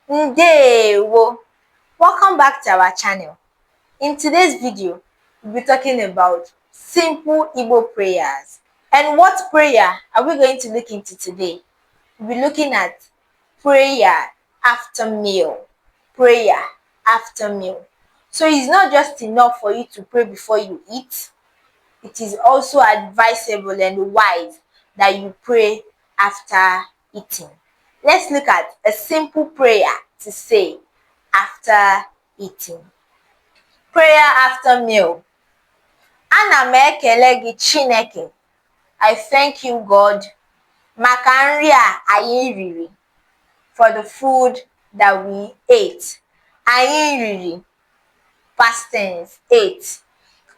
Ndewo! Welcome back to our channel. In today's video, we'll be talking about simple Igbo prayers. And what prayer are we going to look into today? We'll be looking at prayer after meal. Prayer after meal. So it's not just enough for you to pray before you eat. It is also advisable and wise that you pray after eating. Let's look at a simple prayer to say after eating. Prayer after meal. Ana m ekele gị, Chineke. I thank you, God, maka nri a anyị riri. For the food that we ate. Anyị riri. Past tense, ate.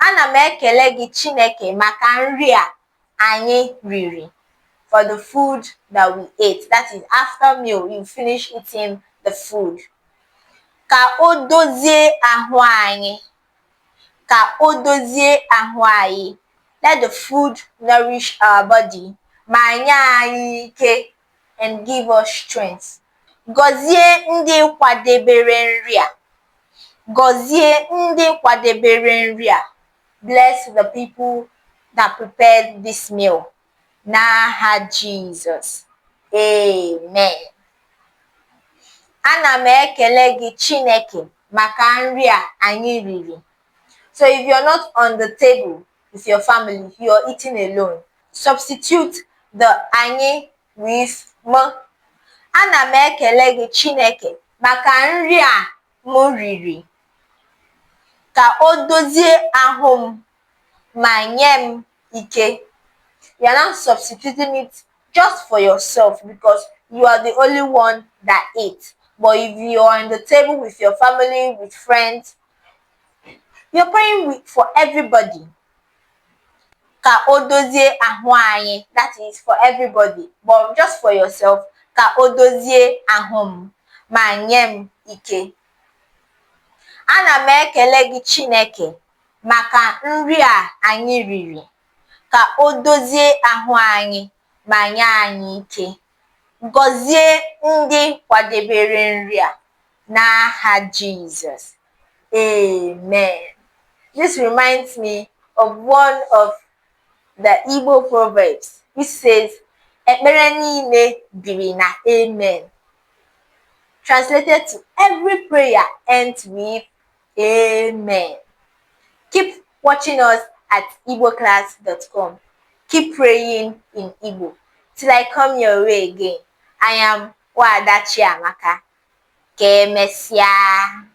Ana m ekele gị, Chineke, maka nri a anyị riri. For the food that we ate. That is, after meal, you finish eating the food. Ka o dozie ahụ anyị. Ka o dozie ahụ anyị. Let the food nourish our body ma nye anyị ike, and give us strength. Gọzie ndị kwadebere nri a. Gọzie ndị kwadebere nri a. Bless the people that prepared this meal. N'aha Jizọs. Amen. Ana m ekele gị, Chineke, maka nri a anyị riri. So if you're not on the table with your family, you're eating alone, substitute the anyị with m. Ana m ekele gị, Chineke, maka nri a m riri. Ka o dozie ahụ m ma nye m ike. You are now substituting it just for yourself because you are the only one that ate. But if you're on the table with your family, with friends, you're praying for everybody. Ka o dozie ahụ anyị, that is for everybody, but just for yourself, ka o dozie ahụ m ma nye m ike. Ana m ekele gị, Chineke, maka nri a anyị riri. Ka o dozie ahụ anyị ma nye anyị ike. Gọzie ndị kwadebere nri a n'aha Jizọs. Amen. This reminds me of one of the Igbo proverbs which says, "Ekpere niile biri na amen." Translated to, every prayer ends with amen. Keep watching us at igboclass.com. Keep praying in Igbo. Till I come your way again, I am Wada Chiamaka. Ka emesịa.